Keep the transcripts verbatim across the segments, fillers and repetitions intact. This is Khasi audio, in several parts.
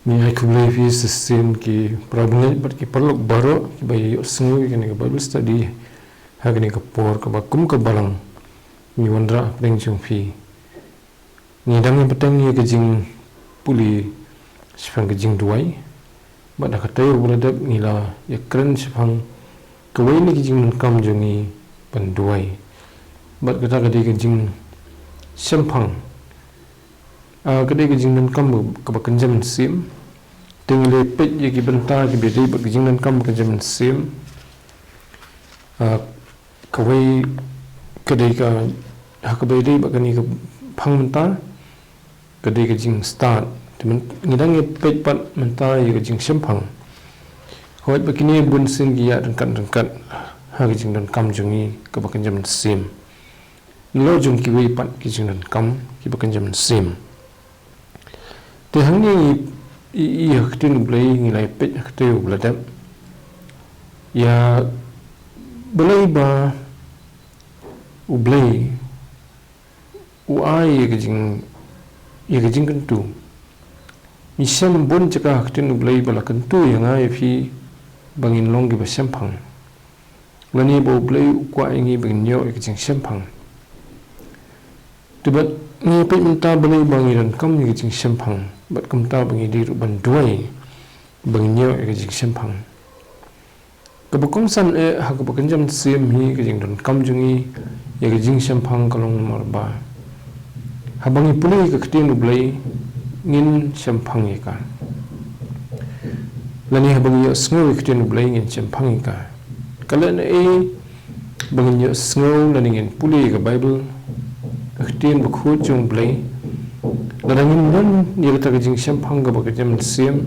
Ngi ai khublei phi shisien ki para bangeit bad ki paralok baroh kiba ïohsngew ïa kane ka Bible study ha kane ka por kaba kum ka balang ngi wanrah hapdeng jong phi. Ngi dang ïa bteng ïa ka jingpule shaphang ka jingduwai. Bad ha katei u ba la dep ngi la ïa kren shaphang kawei na ki jingdonkam jong ngi ban duwai. Bad kata ka dei ka jingshemphang. Ah, ka dei ka jingdonkam ba, kaba kynja mynsiem. Te ngi la peit ïa ki bynta kiba dei bad ka jingdonkam ba kynja mynsiem. Ah, kawei ka dei ka, ha kaba dei bad kane ka phang mynta. Ka dei ka jingstad. Te myn-, ngi dang ïa peit pat mynta ïa ka jingshemphang. Hooid ba kine bun sien ki ïaid ryngkat ryngkat ha ka jingdonkam jong ngi kaba kynja mynsiem. Nalor jong kiwei pat ki jingdonkam kiba kynja mynsiem. Te hangne ngi i, i ha ka ktien U Blei ngi la ïa peit ha katei u ba la dep. Ïa balei ba U Blei u ai ïa ka jing, ïa ka jingkyntu. Ngi shem bun jaka ha ka ktien U Blei ba la kyntu ïa nga ïa phi ba ngin long kiba shemphang. Lane ba U Blei u kwah ïa ngi ba ngin ïoh ïa ka jingshemphang. Te bad ngi peit mynta balei ba ngi donkam ïa ka jingshemphang bad kumta ba ngi dei ruh ban duwai ba ngin ïoh ïa ka jingshemphang. Kaba kongsan eh ha kaba kynja mynsiem hi ka jingdonkam jong ngi ïa ka jingshemphang ka long namar ba haba ngi pule ïa ka ktien U Blei ngin shemphang ïa ka. Lane haba ngi ïohsngew ïa ka ktien U Blei ngin shemphang ïa ka. Ka lehnohei ba ngin ïohsngew lane ngin pule ïa ka Bible, ka ktien bakhuid jong U Blei. Lada ngim don ïa kata ka jingshemphang kaba kynja mynsiem,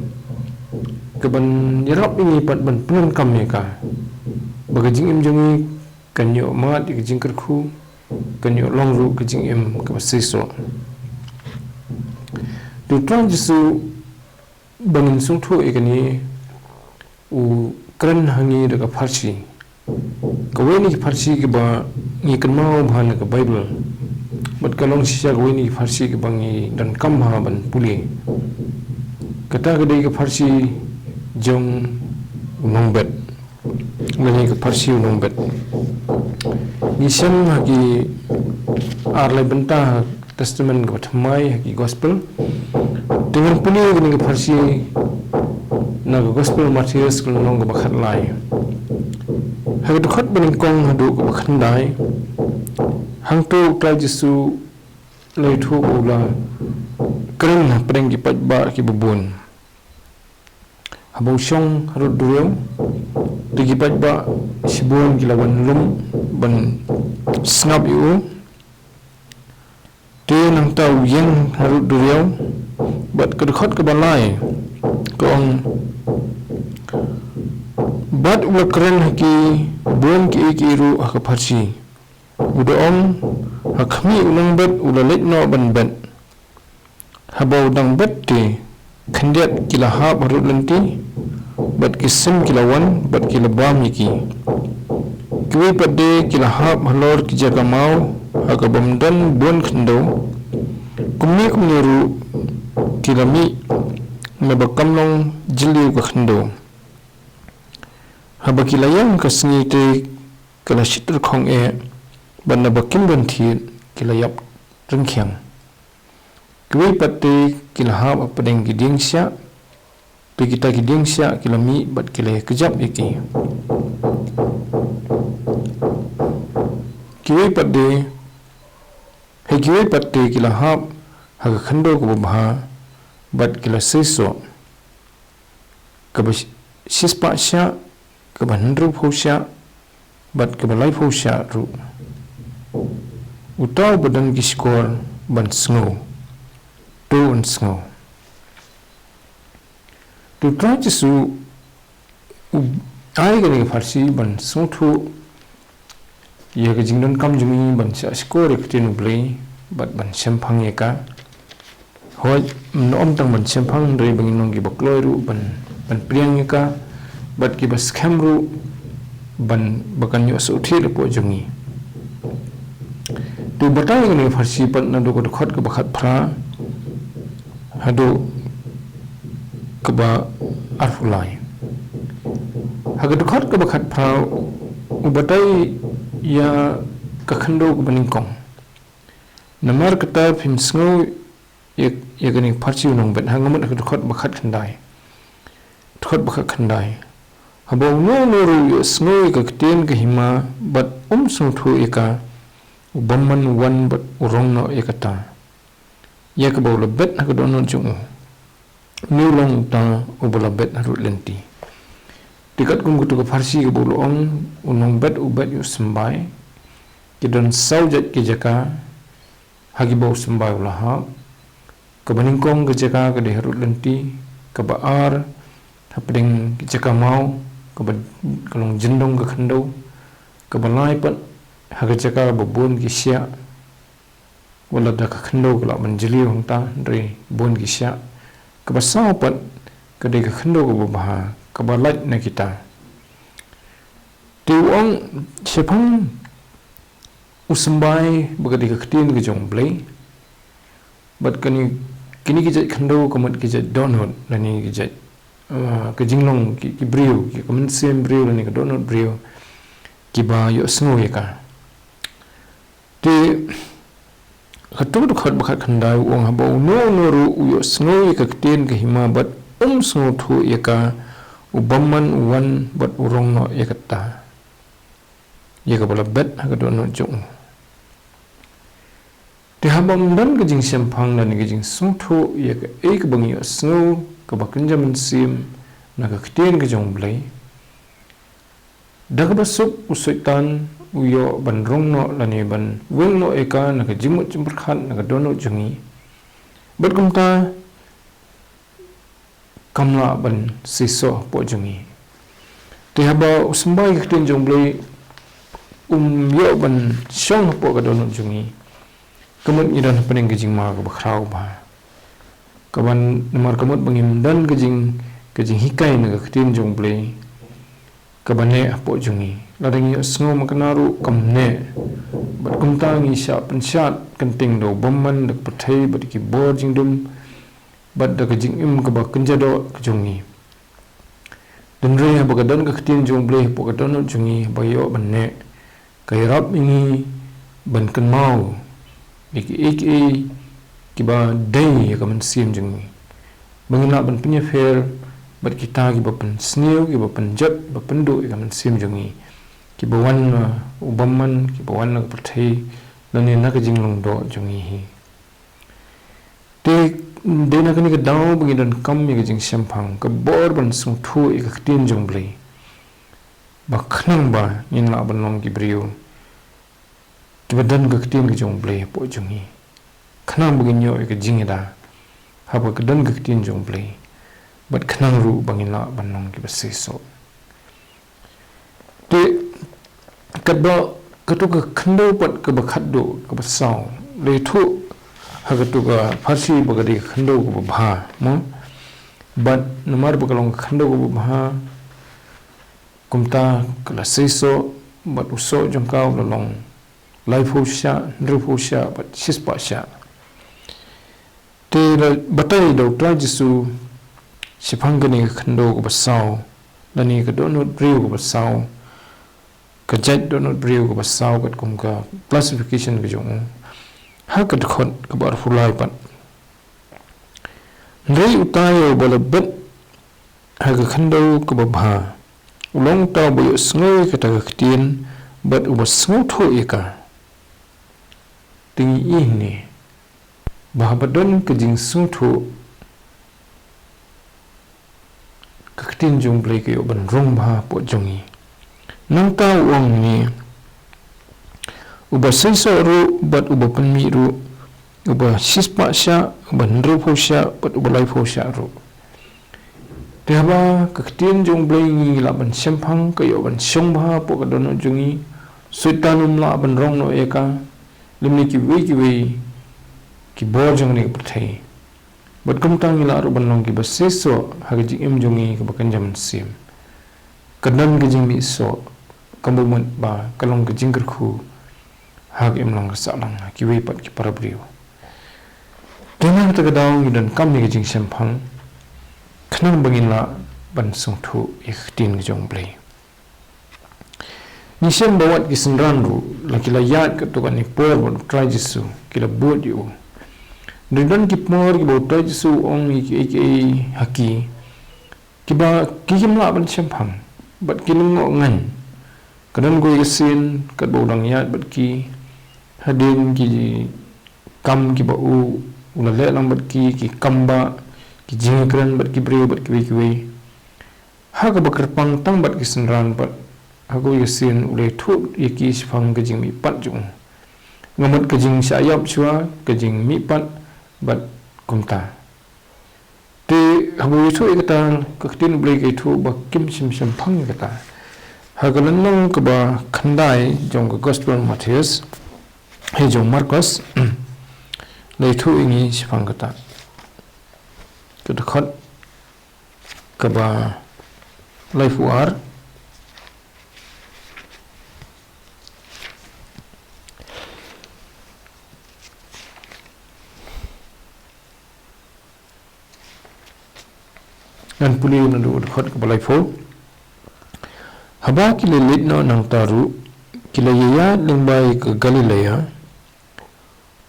kaban ïarap ïa ngi pat ban pyndonkam ïa ka. Ba ka jingim jong ngi kan ïoh mad ïa ka jingkyrkhu, kan ïoh long ruh ka jingim kaba seisoh. Te U Trai Jisu ba ngin sngewthuh ïa kane u kren ha ngi da ka pharshi. Kawei na ki pharshi kiba ngi kynmaw bha na ka Bible. Bad ka long shisha kawei na ki pharshi kiba ngi donkam bha ban pule. Kata ka dei ka pharshi jong u nongbet. Lane ka pharshi u nongbet. Ngi shem ha ki ar lai bynta ha Testament kaba thymmai ha ki Gospel. Te ngan pule ïa kane ka pharshi na ka Gospel Mathaios ka lynnong kaba khatlai. Ha ka dkhot banyngkong haduh kaba khyndai. Hangto U Trai Jisu la ïathuh ba u la kren hapdeng ki paidbah kiba bun. Haba u shong harud duriaw, te ki paidbah shibun ki la wan lum ban sngap ïa u. Te nangta u ïeng harud duriaw, bad ka dkhot kaba lai ka ong, bad u la kren ha ki bun kiei kiei ruh ha ka pharshi. U da ong, ha khmih u nongbet u la leit noh ban bet. Haba u dang bet te, khyndiat ki la hap harud lynti, bad ki sim ki la wan, bad ki la bam ïa ki. Kiwei pat de ki la hap halor ki jaka maw, ha kaba ym don bun khyndew. Kumne kumne ruh ki la mih, naba kam long jylliew ka khyndew. Haba ki la ïeng ka sngi te ki la shit rkhong eh, bad naba kim don thied ki la ïap ryngkhiang. Kiwei pat te ki la hap hapdeng ki dieng shiah, te kita ki dieng shiah ki la mih bad ki la ïakjap ïa ki. Kiwei pat de, hei kiwei pat te ki la hap ha ka khyndew kaba bha, bad ki la seisoh. Kaba shi-, shispah shiah, kaba hynriewphew shiah, bad kaba laiphew shiah ruh. Uta uba don ki shkor ban sngew, to un sngew. Te U Trai Jisu u ai kane ka pharshi ban sngewthuh ïa ka jingdonkam jong ngi ban shah shkor ïa ka ktien U Blei bad ban shemphang ïa ka. Hooid, ym tang ban shemphang, hynrei ba ngin long kiba kloi ruh ban, ban pdiang ïa ka, bad kiba skhem ruh ban, ba kan ïoh sngewthuh hapoh jong ngi. Te u batai ïa kane ka pharshi pat naduh ka dkhot kaba khatphra haduh kaba arphew lai. Ha ka dkhot kaba khatphra u batai ïa ka khyndew kaba nyngkong. Namar kata phim sngew ïa, ïa kane ka pharshi u nongbet, ha nga mut ha ka dkhot ba khatkhyndai. Dkhot ba khatkhyndai. Haba uno uno ruh u ïohsngew ïa ka ktien ka hima bad um sngewthuh ïa ka, u bymman u wan bad u rong noh ïa kata, ïa kaba u la bet ha ka dohnud jong u. Une u long uta uba la bet harud lynti. Te katkum katu ka pharshi kaba u la ong, u nongbet u bet ïa u symbai. Ki don saw jait ki jaka ha kiba u symbai u la hap. Kaba nyngkong ka jaka ka dei harud lynti, kaba ar hapdeng ka jaka maw, kaba ka long jyndong ka khyndew, kaba lai pat ha ka jaka ba bun ki shiah, wat la da ka khyndew ka lah ban jylliew hangta, hynrei bun ki shiah, kaba saw pat ka dei ka khyndew kaba bha, kaba lait na kita. Te u ong shaphang u symbai ba ka dei ka ktien ka jong U Blei. Bad kane, kine ki jait khyndew ka mut ki jait dohnud lane ki jait, ah, ka jinglong ki, ki briew, ki, ka mynsiem briew lane ka dohnud briew, kiba ïohsngew ïa ka. Te katu ka dkhot ba khatkhyndai u ong, haba uno uno ruh u ïohsngew ïa ka ktien ka hima bad um sngewthuh ïa ka, u bymman u wan bad u rong noh ïa kata, ïa kaba la bet ha ka dohnud jong u. Te haba ym don ka jingshemphang lane ka jingsngewthuh ïa kaei kaba ngi ïohsngew kaba kynja mynsiem na ka ktien ka jong U Blei, da kaba suk u Soitan u ïoh ban rong noh lane ban weng noh ïa ka na ka jingmut jingpyrkhat na ka dohnud jong ngi. Bad kumta kam lah ban seisoh hapoh jong ngi. Te haba u symbai ka ktien jong U Blei um ïoh ban shong hapoh ka dohnud jong ngi, ka mut ngi don hapdeng ka jingma kaba khraw bha. Kaba namar ka mut ba ngim don ka jing, ka jinghikai na ka ktien jong U Blei kaba neh hapoh jong ngi. Lada ngi ïohsngew makna ruh kam neh. Bad kumta ngi shah pynshad kynting da u bymman, da ka pyrthei bad ki bor jingdum bad da ka jingim kaba kynja doh ka jong ngi. Hynrei haba ka don ka ktien jong U Blei hapoh ka dohnud jong ngi, haba ïoh ban neh, ka ïarap ïa ngi ban kynmaw ïa kiei kiei kiba dei ïa ka mynsiem jong ngi, ba ngin lah ban pynïapher bad kita kiba pynsniew, kiba pynjot, ba pynduh ïa ka mynsiem jong ngi, kiba wan na u bymman, kiba wan na ka pyrthei, lane na ka jinglong doh jong ngi hi. Te dei na kane ka daw ba ngi donkam ïa ka jingshemphang, ka bor ban sngewthuh ïa ka ktien jong U Blei, ba khnang ba ngin lah ban long ki briew kiba don ka ktien ka jong U Blei hapoh jong ngi. Khnang ba ngin ïoh ïa ka jingïada haba ka don ka ktien jong U Blei, bad khnang ruh ba ngin lah ban long kiba seisoh. Te katba katu ka khyndew pat kaba khatduh, kaba saw, la ïathuh ha katu ka pharshi ba ka dei ka khyndew kaba bha, mo? Bad namar ba ka long ka khyndew kaba bha, kumta ka la seisoh, bad u soh jong ka u la long laiphew shah, hynriewphew shah bad shispah shah. Te la batai da u Trai Jisu shaphang kane ka khyndew kaba saw, lane ka dohnud briew kaba saw, ka jait dohnud briew kaba saw katkum ka classification ka jong u, ha ka dkhot kaba arphew lai pat. Hynrei uta ïa uba la bet ha ka khyndew kaba bha, u long uta uba ïohsngew ïa kata ka ktien bad uba sngewthuh ïa ka. Te ngi ïohi ne ba haba don ka jingsngewthuh, ka ktien jong U Blei ka ïoh ban rong bha hapoh jong ngi. Nangta u ong ne, uba seisoh ruh bad uba pynmih ruh, uba shispah shah, uba hynriewphew shah bad uba laiphew shah ruh. Te haba ka ktien jong U Blei ngi lah ban shemphang, ka ïoh ban shong bha hapoh ka dohnud jong ngi, Soitan um lah ban rong noh ïa ka, lymne kiwei kiwei ki bor jong kane ka pyrthei. Bad kumta ngi lah ruh ban long kiba seisoh ha ka jingim jong ngi kaba kynja mynsiem. Ka don ka jingmihsoh, kaba mut ba ka long ka jingkyrkhu ha ka imlang ka sahlang, ha kiwei pat ki para briew. Te na kata ka daw ngi donkam ïa ka jingshemphang, khnang ba ngin lah ban sngewthuh ïa ka ktien ka jong U Blei. Ngi shem ba wat ki synran ruh la ki la ïaid katto katne por bad U Trai Jisu, ki la bud ïa u. Hynrei don ki por kiba U Trai Jisu u ong ïa kiei kiei ha ki, kiba ki kim lah ban shemphang bad ki lyngngoh ngan. Ka don kawei ka sien katba u dang ïaid bad ki, hadien ki kam kiba u u la leh lang bad ki, ki kam ba ki jingkren bad ki briew bad kiwei kiwei. Ha kaba kyrpang tang bad ki synran bad ha kawei ka sien u la ïathuh ïa ki shaphang ka jingmihpat jong u. Nga mut ka jingshah ïap shuwa, ka jingmihpat bad kumta. Te haba u ïathuh ïa kata, ka ktien U Blei ka ïathuh ba kim shym shemphang ïa kata. Ha ka lynnong kaba khyndai jong ka Gospel Mathaios, hei jong Markos, la ïathuh ïa ngi shaphang kata. Ka dkhot kaba laiphew ar. Ngan pule naduh dkhot kaba laiphew. Haba ki la leit noh nangta ruh, ki la ïaïaid lyngba ïa ka Galilea,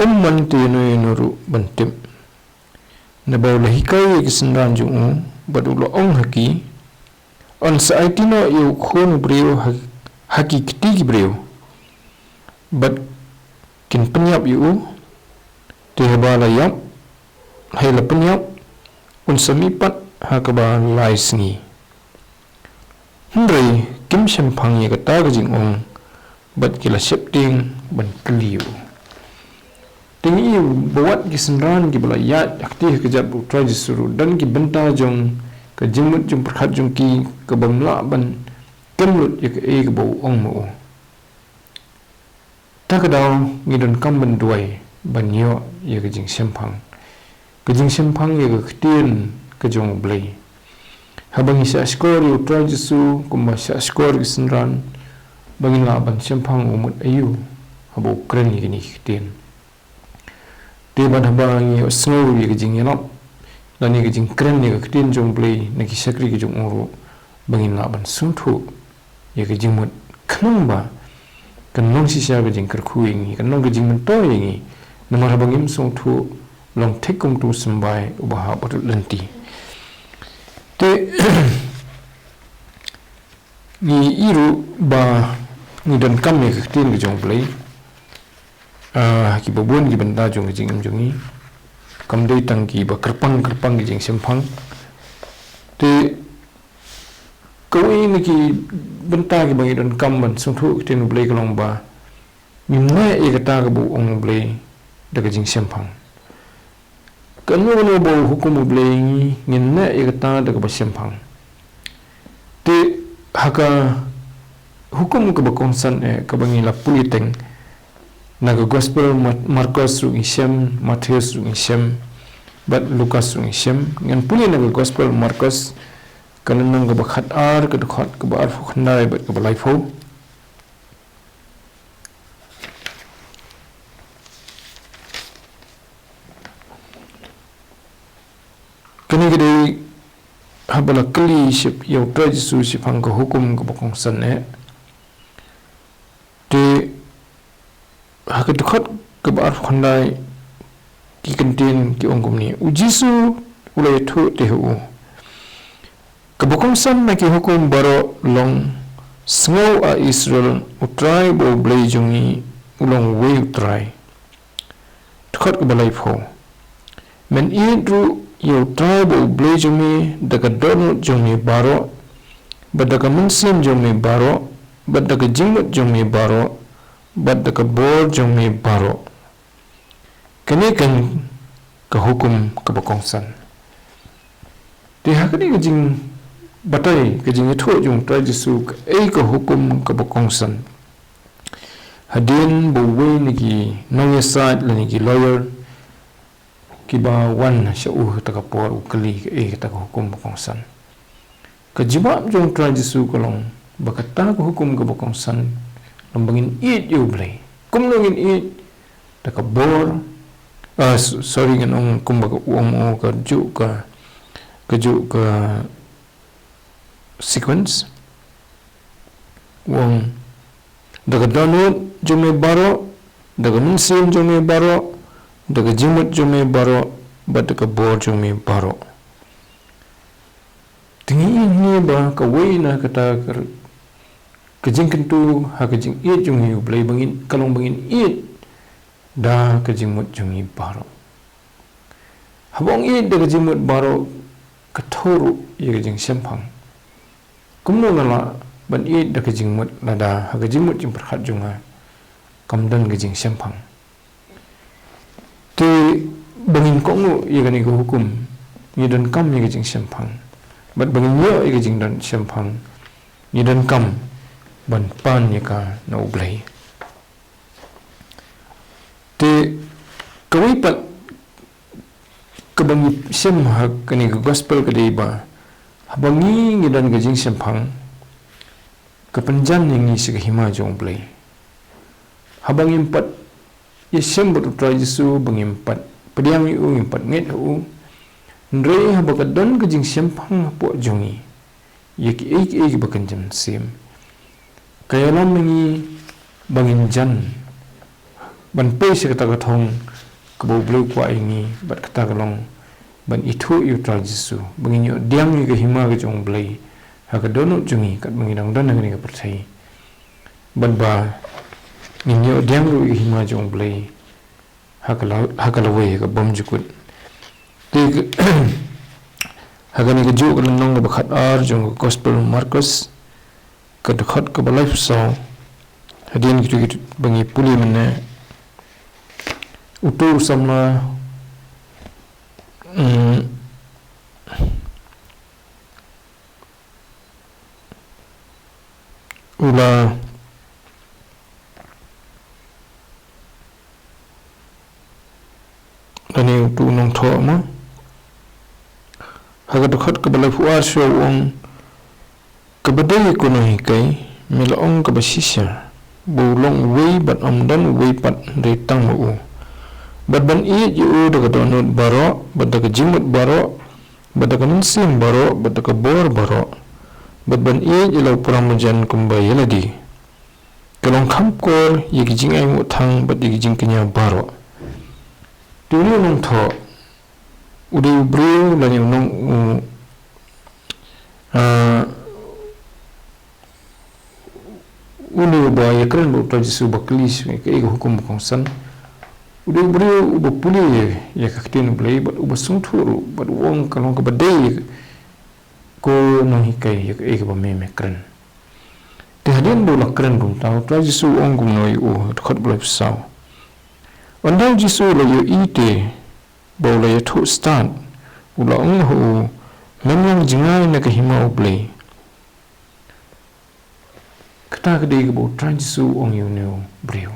ym man te ïano ïano ruh ban tip. Naba u la hikai ïa ki synran jong u, bad u la ong ha ki, yn sa aiti noh ïa u Khun u briew ha, ha ki kti ki briew, bad kin pynïap ïa u. Te haba la ïap, hei la pynïap, un sa mihpat ha kaba lai sngi. Hynrei kim shemphang ïa kata ka jingong, bad ki la sheptieng ban kylli ïa u. Te ngi ïohi ba wat ki synran kiba la ïaid ha kti ha kjat bad U Trai Jisu ruh, don ki bynta jong ka jingmut jingpyrkhat jong ki kabym lah ban kem lut ïa kaei kaba u ong ma u. Ta ka daw ngi donkam ban duwai ban ïoh ïa ka jingshemphang, ka jingshemphang ïa ka ktien ka jong U Blei. Haba ngi shahshkor ïa U Trai Jisu kumba shahshkor ki synran, ba ngin lah ban shemphang, u mut aïu haba u kren ïa kine ki ktien. Te ban haba ngi sngew ïa ka jingïalap lane ka jingkren ïa ka ktien jong U Blei na ki shakri ka jong u ruh, ba ngin lah ban sngewthuh ïa ka jingmut, khnang ba kan long shisha ka jingkyrkhu ïa ngi, kan long ka jingmyntoi ïa ngi. Namar haba ngim sngewthuh, long thik kum utu u symbai uba hap haduh lynti. Te ngi ïohi ruh ba ngi donkam ïa ka ktien ka jong U Blei, ah, ha kiba bun ki bynta jong ka jingim jong ngi. Kam dei tang kiba kyrpang kyrpang ki jingshemphang. Te kawei na ki bynta kiba ngi donkam ban sngewthuh ka ktien U Blei ka long ba ngin neh ïa kata kaba u ong U Blei da ka jingshemphang. Kano kano ba u hukum U Blei ïa ngi, ngin neh ïa kata da kaba shemphang. Te ha ka hukum kaba kongsan eh kaba ngi la pule teng, na ka Gospel Ma-, Markos ruh ngi shem, Mathaios ruh ngi shem, bad Lukas ruh ngi shem. Ngan pule na ka Gospel Markos, ka lynnong kaba khatar, ka dkhot kaba arphew khyndai bad kaba laiphew. Kane ka dei haba la kylli ship ïa U Trai Jisu shaphang ka hukum kaba kongsan eh. Te ha ka dkhot kaba arphew khyndai ki kyntien ki ong kumne: U Jisu u la ïathuh te ha u: Kaba kongsan na ki hukum baroh long: Sngew, A Israel, U Trai ba U Blei jong ngi u long uwei U Trai. Dkhot kaba laiphew: Men ïeit ruh ïa U Trai ba U Blei jong me da ka dohnud jong me baroh, bad da ka mynsiem jong me baroh, bad da ka jingmut jong me baroh, bad da ka bor jong me baroh. Kane kan ka hukum kaba kongsan. Te ha kane ka jingbatai, ka jingïathuh jong U Trai Jisu kaei ka hukum kaba kongsan, hadien ba uwei na ki nongïasaid lane ki lawyer kiba wan sha u ha kata ka por u kylli kaei kata ka hukum ba kongsan, ka jubab jong U Trai Jisu ka long ba kata ka hukum kaba kongsan long ba ngin ïeit ïa U Blei. Kumno ngin ïeit? Da ka bor, ah, s-, sorry, ngan ong kumba ka u ong, u ong kajuh ka, kajuh ka sequence. U ong, da ka dohnud jong me baroh, da ka mynsiem jong me baroh, da ka jingmut jong me baroh, bad da ka bor jong me baroh. Te ngi ïohi ba kawei na kata ka, ka jingkyntu ha ka jingïeit jong ngi ïa U Blei ba ngin, ka long ba ngin ïeit da ka jingmut jong ngi baroh. Haba ong ïeit da ka jingmut baroh, ka thoh ruh ïa ka jingshemphang. Kumno nga lah ban ïeit da ka jingmut lada ha ka jingmut jingpyrkhat jong nga kam don ka jingshemphang? Te ba ngin kohnguh ïa kane ka hukum, ngi donkam ïa ka jingshemphang. Bad ba ngin ïoh ïa ka jingdon shemphang, ngi donkam ban pan ïa ka na U Blei. Te kawei pat kaba ngi shem ha kane ka gospel ka dei ba haba ngi, ngi don ka jingshemphang, ka pynjan ïa ngi sha ka hima jong U Blei. Haba ngim pat ïashem bad U Trai Jisu, ba ngim pat pdiang ïa u, ngim pat ngeit ha u, hynrei haba ka don ka jingshemphang hapoh jong ngi ïa kiei kiei kiba kan jam sim, ka ïalam ïa ngi ba ngin jan ban poi sha kata ka thong kaba U Blei u kwah ïa ngi, bad kata ka long ban ithuh ïa U Trai Jisu, ba ngin ïoh pdiang ïa ka hima ka jong U Blei ha ka dohnud jong ngi katba ngi dang don ha kane ka pyrthei, bad ba ngin ïoh pdiang ruh ïa ka hima jong U Blei ha ka la-, ha ka lawei, ha ka bymjukut. Te ka, ha kane kajuh ka lynnong kaba khatar jong ka gospel Markos, ka dkhot kaba laiphew saw, hadien kito kito ba ngi pule mynne, uto u samla, mm, u la, lane uto u nongthoh mo. Ha ka dkhot kaba laiphew ar shuwa u ong, kaba dei ko nonghikai, me la ong kaba shisha ba u long uwei bad ym don uwei pat hynrei tang ma u, bad ban ïeit ïa u da ka dohnud baroh, bad da ka jingmut baroh, bad da ka mynsiem baroh, bad da ka bor baroh, bad ban ïeit ïa la u para marjan kumba ïa lade, ka long kham kor ïa ki jingai muhthang bad ïa ki jingkñia baroh. Te une u nongthoh u dei u briew lane u nong u, ah, une uba ïakren bad U Trai Jisu, ba kylli sha u kaei ka hukum ba kongsan. U dei u briew uba pule ïa ka ktien U Blei bad uba sngewthuh ruh, bad u ong ka long kaba dei ko nonghikai ïa kaei kaba me me kren. Te hadien ba u la kren kumta, U Trai Jisu u ong kumno ïa u, dkhot ba laiphew saw. Ynda U Jisu u la ïohi te ba u la ïathuh stad, u la ong ha u, mem long jngai na ka hima U Blei. Kata ka dei kaba U Trai Jisu u ong ïa une u briew.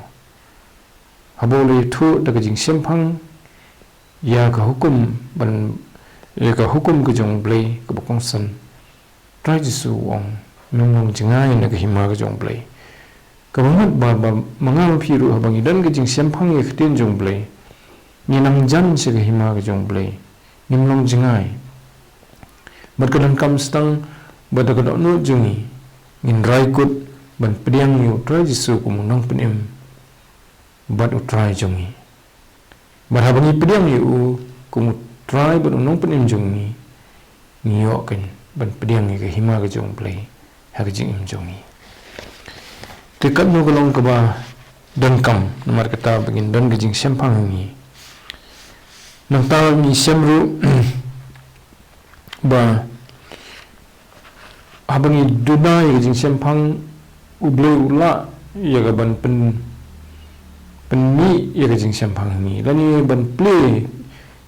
Haba u la ïathuh da ka jingshemphang ïa ka hukum ban, ïa ka hukum ka jong U Blei kaba kongsan, Trai Jisu u ong, mem long jngai na ka hima ka jong U Blei. Kaba mut ba, ba ma nga ma phi ruh haba ngi don ka jingshemphang ïa ka ktien jong U Blei, ngi nang jan sha ka hima ka jong U Blei, ngim long jngai. Bad ka donkam sdang ba da ka dohnud jong ngi ngin rai kut ban pdiang ïa U Trai Jisu kum u nongpynim bad U Trai jong ngi. Bad haba ngi pdiang ïa u kum U Trai bad u nongpynim jong ngi, ngi ïoh kan ban pdiang ïa ka hima ka jong U Blei ha ka jingim jong ngi. Te katno ka long kaba donkam, namar kata ba ngin don ka jingshemphang ha ngi. Nangta ngi shem ruh ba haba ngi duna ïa ka jingshemphang, U Blei u lah ïa ka ban pyn, pynmih ïa ka jingshemphang ha ngi, lane ban plie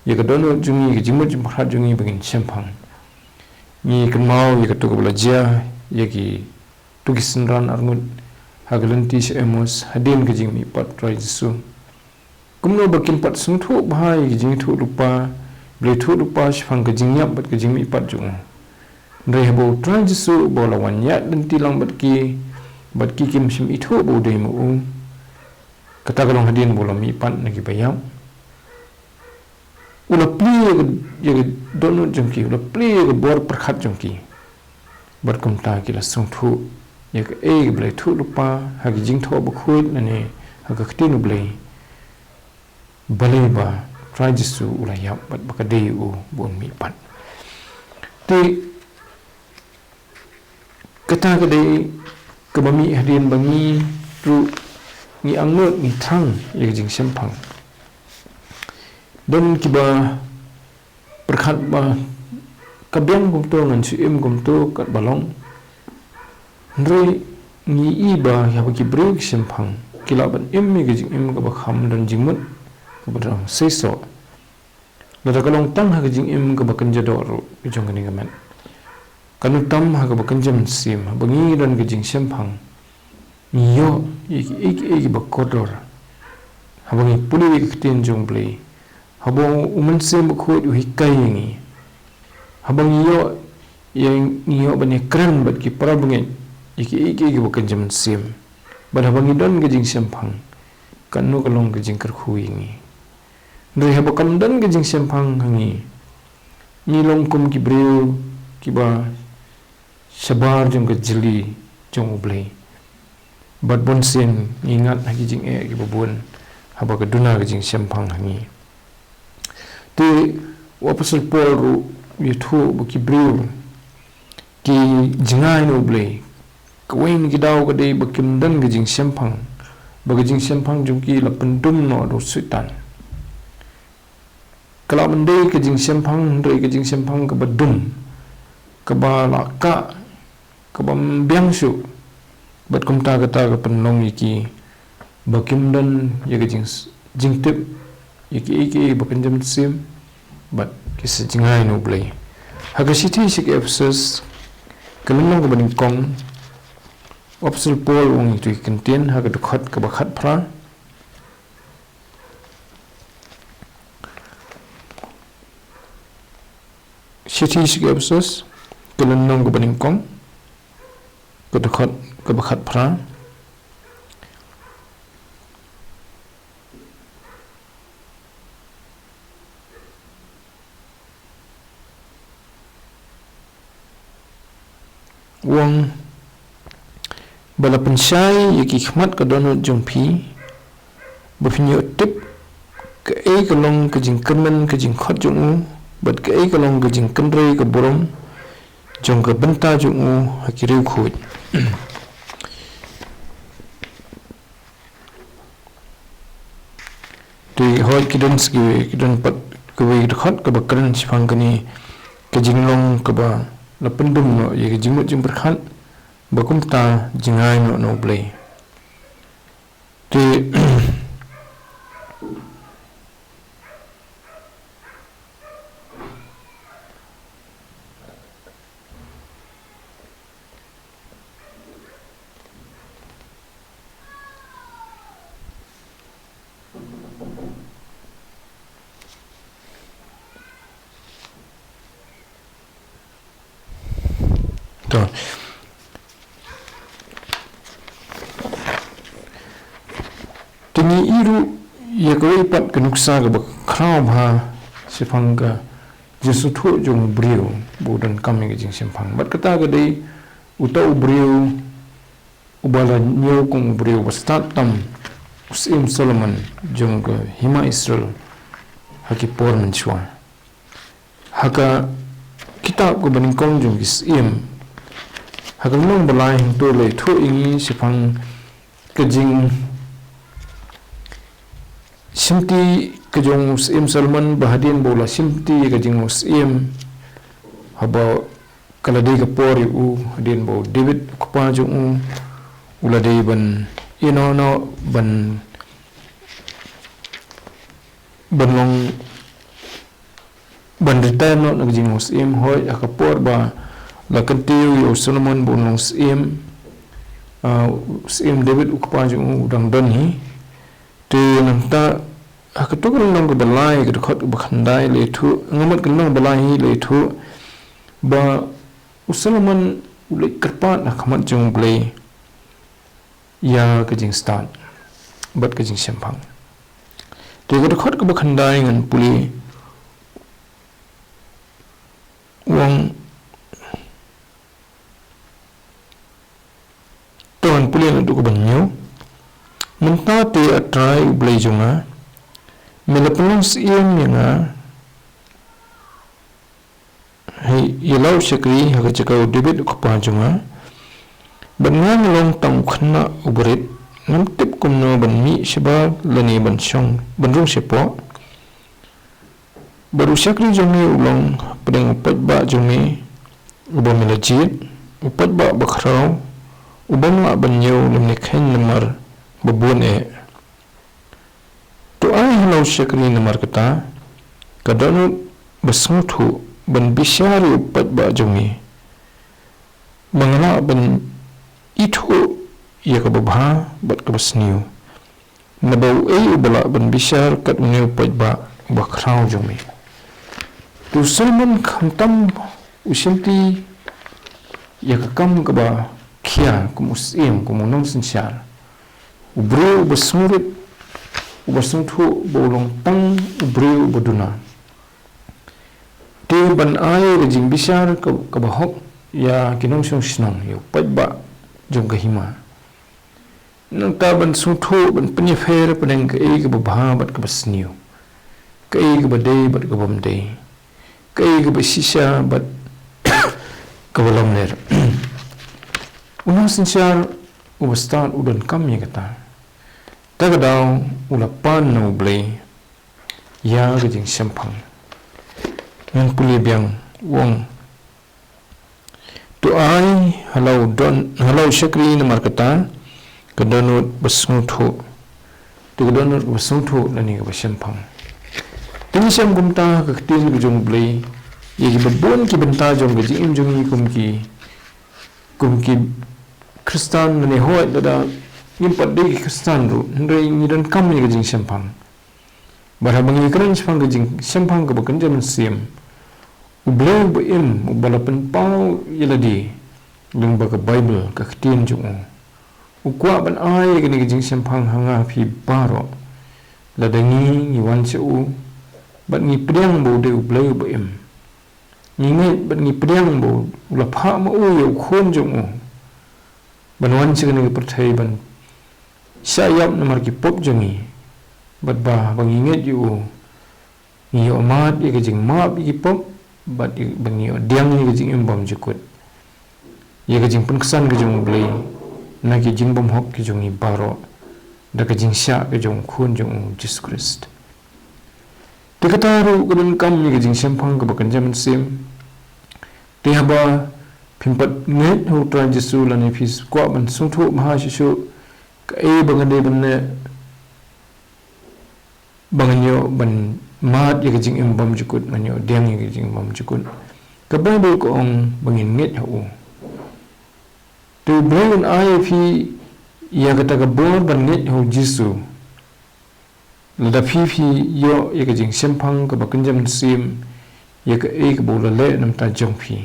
ïa ka dohnud jong ngi, ka jingmut jingpyrkhat jong ngi ba ngin shemphang. Ngi kynmaw ïa kato kaba la jia ïa kito ki synran arngut ha ka lynti sha Emaus hadien ka jingmihpat U Trai Jisu. Kumno ba kim pat sngewthuh bha ïa ka jingïathuhlypa, ba la ïathuhlypa shaphang ka jingïap bad ka jingmihpat jong u. Hynrei haba U Trai Jisu uba la wan ïaid lynti lang bad ki, bad ki kim shym ithuh ba u dei ma u. Kata ka long hadien ba u la mihpat na kiba ïap. U la plie ïa ka, ïa ka dohnud jong ki, u la plie ïa ka bor pyrkhat jong ki. Bad kumta ki la sngewthuh ïa kaei kaba la ïathuh lypa ha ki jingthoh bakhuid lane ha ka ktien U Blei. Balei ba Trai Jisu u la ïap bad ba ka dei u ba un mihpat. Te kata ka dei kaba mih hadien ba ngi ruh ngi angnud, ngi thrang ïa ka jingshemphang. Don kiba pyrkhat ba ka biang kumto, ngan shu im kumto katba long. Hynrei ngi i ba haba ki briew ki shemphang, ki lah ban im ïa ka jingim kaba kham don jingmut, kaba don seisoh. Lada ka long tang ha ka jingim kaba kynja doh ruh jong kane ka met, kan ym tam ha kaba kynja mynsiem. Haba ngi don ka jingshemphang, ngi ïoh ïa kiei kiei kiba kordor. Haba ngi pule ïa ka ktien jong U Blei, haba U Mynsiem Bakhuid u hikai ïa ngi, haba ngi ïoh ïa, ngi ïoh ban ïakren bad ki para bangeit ïa kiei kiei kiba kynja mynsiem, bad haba ngi don ka jingshemphang, kano ka long ka jingkyrkhu ïa ngi. Hynrei haba kam don ka jingshemphang ha ngi, ngi long kum ki briew kiba shabar jong ka jylli jong U Blei. Bad bunsien ngi ngat ha ki jingeh kiba bun haba ka duna ka jingshemphang ha ngi. Te u Apostol Paul ruh u ïathuh ba ki briew ki jngai na U Blei. Kawei na ki daw ka dei ba kim don ka jingshemphang, ba ka jingshemphang jong ki la pyndum noh da u Soitan. Ka lah ban dei ka jingshemphang, hynrei ka jingshemphang kaba dum, kaba la kah, kaba biang shuh. Bad kumta kata ka pynlong ïa ki ba kim don ïa ka jing, jingtip ïa kiei kiei ba kynja mynsiem, bad ki sa jngai na U Blei. Ha ka shithi sha ki Ephesus, ka lynnong kaba nyngkong, u Apostol Paul u ong ïa ki kyntien ha ka dkhot kaba khatphra. Shithi sha ki Ephesus, ka lynnong kaba nyngkong, ka dkhot kaba khatphra. U ong ba la pynshai ïa ki khmat ka dohnud jong phi, ba phin ïoh tip kaei ka long ka jingkyrmen ka jingkhot jong u, bad kaei ka long ka jingkynrei ka burom jong ka bynta jong u ha ki riewkhuid. Te hooid, ki don sa kiwei, ki don pat kawei ka dkhot kaba kren shaphang kane ka jinglong kaba la pyndum noh ïa ka jingmut jingpyrkhat, ba kumta jngai noh na U Blei. Te To. Te ngi i ruh ïa kawei pat ka nuksa kaba khraw bha shaphang ka jingsngewthuh jong u briew ba u donkam ïa ka jingshemphang. Bad kata ka dei uta u briew uba la ñiew kum u briew ba stad tam, u Syiem Solomon jong ka hima Israel ha ki por mynshuwa. Ha ka kitab kaba nyngkong jong ki Syiem, ha ka lynnong ba lai, hangto la ïathuh ïa ngi shaphang ka jingshimti ka jong u Syiem Solomon, ba hadien ba u la shimti ïa ka jong u syiem, haba ka la dei ka por ïa u, hadien ba u David u kpa jong u u la dei ban ïehnoh noh ban, ban long, ban retire noh na ka jingsyiem. Hooid, ha ka por ba la kyntiew ïa u Solomon ba un long syiem, ah, u Syiem David u kpa jong u u dang don hi. Te nangta ha kato ka lynnong kaba lai, ka dkhot kaba khyndai la ïathuh, nga mut ka lynnong ba lai hi la ïathuh ba u Solomon u leit kyrpad ha khmat jong u Blei ïa ka jingstad bad ka jingshemphang. Te ka dkhot kaba khyndai ngan pule, U ong, to ngan pule naduh kaba hynñiew. Mynta te, A Trai U Blei jong nga, me la pynlong syiem ïa nga, hei, ïa la u shakri ha ka jaka u David u kpa jong nga. Bad nga nga long tang u khynnah u barit, ngam tip kumno ban mih shabar lane ban shong, ban rung shapoh. Bad u shakri jong me u long hapdeng u paidbah jong me uba me la jied, u paidbah bakhraw, u bym lah ban ñiew lymne kheiñ namar ba bun eh. To ai ha la u shakri namar kata ka dohnud ba sngewthuh ban bishar ïa u paidbah jong me, ba nga lah ban ithuh ïa kaba bha bad kaba sniew. Naba uei uba lah ban bishar kat une u paidbah uba khraw jong me? To u Solomon khamtam u shimti ïa ka kam kaba khia kum u syiem, kum u nongsynshar. U briew uba sngewrit, uba sngewthuh ba u long tang u briew uba duna. Te ban ai ka jingbishar ka, kaba hok ïa ki nongshong shnong, ïa u paidbah jong ka hima. Nangta ban sngewthuh, ban pynïapher hapdeng kaei kaba bha bad kaba sniew, kaei kaba dei bad kaba ym dei, kaei kaba shisha bad kaba lamler. U nongsynshar uba stad u donkam ïa kata. Ta ka daw u la pan na U Blei ïa ka jingshemphang. Ngan pule biang, u ong, to ai ha la u don, ha la u shakri namar kata ka dohnud ba sngewthuh. To ka dohnud ba sngewthuh lane kaba shemphang. Te ngi shem kumta ha ka ktien ka jong U Blei ïa kiba bun ki bynta jong ka jingim jong ngi kum ki, kum ki Khristan, lane hooid lada ngim pat dei ki Khristan ruh, hynrei ngi donkam ïa ka jingshemphang. Bad haba ngi kren shaphang ka jingshemphang kaba kynja mynsiem, U Blei uba im, uba la pynpaw ïa lade lyngba ka Baibl, ka ktien jong u, u kwah ban ai ïa kane ka jingshemphang ha nga ha phi baroh. Lada ngi, ngi wan sha u bad ngi pdiang ba u dei U Blei uba im, ngi ngeit bad ngi pdiang ba u la phah ma u ïa u Khun jong u ban wan sha kane ka pyrthei ban shah ïap namar ki pop jong ngi, bad ba haba ngi ngeit ïa u, ngi ïoh mad ïa ka jingmap ïa ki pop, bad ïa, ba ngi ïoh pdiang ïa ka jingim bymjukut, ïa ka jingpynksan ka jong U Blei na ki jingbymhok ki jong ngi baroh da ka jingshah ka jong u Khun jong u Jisu Khrist. Te kata ruh ka donkam ïa ka jingshemphang kaba kynja mynsiem. Te haba phim pat ngeit ha U Trai Jisu lane phi kwah ban sngewthuh bha shuh shuh kaei ba nga dei ban leh ba ngan ïoh ban mad ïa ka jingim bymjukut, ngan ïoh pdiang ïa ka jingim bymjukut, ka Baibl ka ong ba ngin ngeit ha u. Te U Blei un ai ïa phi ïa kata ka bor ban ngeit ha U Jisu. Lada phi, phi ïoh ïa ka jingshemphang kaba kynja mynsiem ïa kaei kaba u la leh na bynta jong phi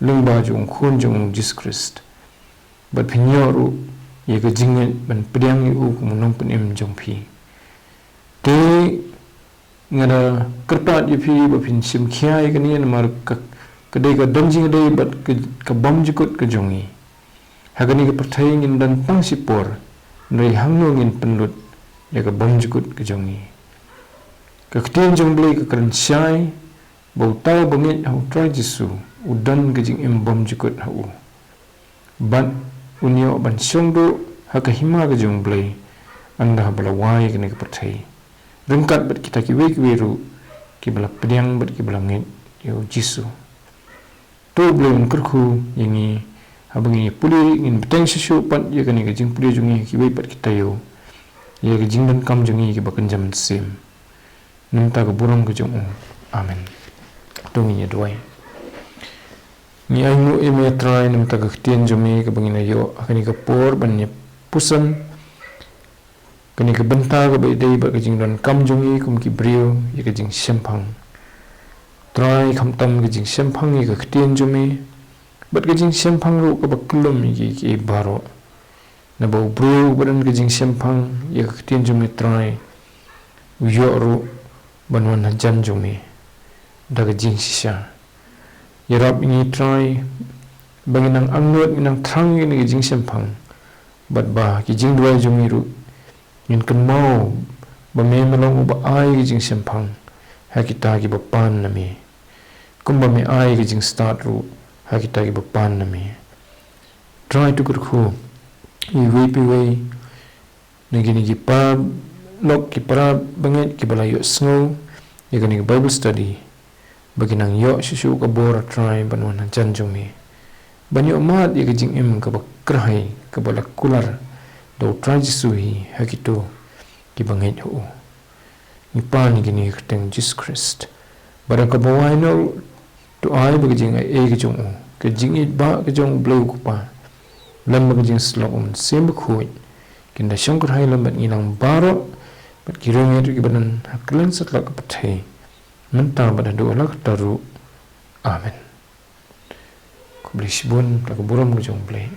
lyngba jong u Khun jong u Jisu Khrist, bad phin ïoh ruh ïa ka jingngeit ban pdiang ïa u kum u Nongpynim jong phi. Te nga da kyrpad ïa phi ba phin shim khia ïa kane, namar ka, ka dei ka don jingïadei bad ka, ka bymjukut ka jong ngi. Ha kane ka pyrthei ngin don tang shipor, hynrei hangno ngin pynlut ïa ka bymjukut ka jong ngi? Ka ktien jong U Blei ka kren shai ba uta uba ngeit ha U Trai Jisu u don ka jingim bymjukut ha u, bad un ïoh ban shong duh ha ka hima ka jong U Blei ynda haba la wai kane ka pyrthei, ryngkat bad kita kiwei kiwei ruh kiba la pdiang bad kiba la ngeit ïa U Jisu. To U Blei un kyrkhu ïa ngi haba ngi pule, ngin bteng shuh shuh pat ïa kane ka jingpule jong ngi ha kiwei pat ki taïew, ïa ka jingdonkam jong ngi kiba kynja mynsiem. Namar ka burom ka jong u. Amen. To ngin ïa duwai. Ngi ainguh ïa me Trai namar ka ktien jong me kaba ngin ïoh ha kane ka por ban ïa puson kane ka bynta kaba ïadei bad ka jingdonkam jong ngi kum ki briew ïa ka jingshemphang. Trai, khamtam ka jingshemphang ïa ka ktien jong me bad ka jingshemphang ruh kaba kyllum ïa ki, ki baroh. Naba u briew uba don ka jingshemphang ïa ka ktien jong me Trai, u ïoh ruh ban wan hajan jong me da ka jingshisha. Ïarap ïa ngi Trai ba ngin nang angnud, ngin nang thrang ïa kine ki jingshemphang, bad ba ki jingduwai jong ngi ruh ngin kynmaw ba me me long uba ai ki jingshemphang ha kita kiba pan na me, kumba me ai ki jingstad ruh ha kita kiba pan na me. Trai, to kyrkhu ïa iwei pa iwei na kine ki paralok, ki para bangeit kiba la ïohsngew ïa kane ka Bible study, ba kin nang ïoh shuh shuh ka bor, Trai, ban wan hajan jong me, ban ïoh mad ïa ka jingim kaba kyrhai kaba la kular da u Trai Jisu hi ha kito kiba ngeit ha u. Ngi pan ïa kine ha ka kyrteng Jisu Khrist. Bad da kaba wai noh, to ai ba ka jingaiei ka jong u, ka jingïeit ba ka jong u Blei u Kpa, lem bad ka jingsyllok u Mynsiem Bakhuid, kin da shongkyrhai lem bad ngi lang baroh, bad ki riewngeit ruh kiba don ha kylleng satlak ka pyrthei, mynta bad haduh la katta ruh. Amen. Khublei shibun, la ka burom ka jong u Blei.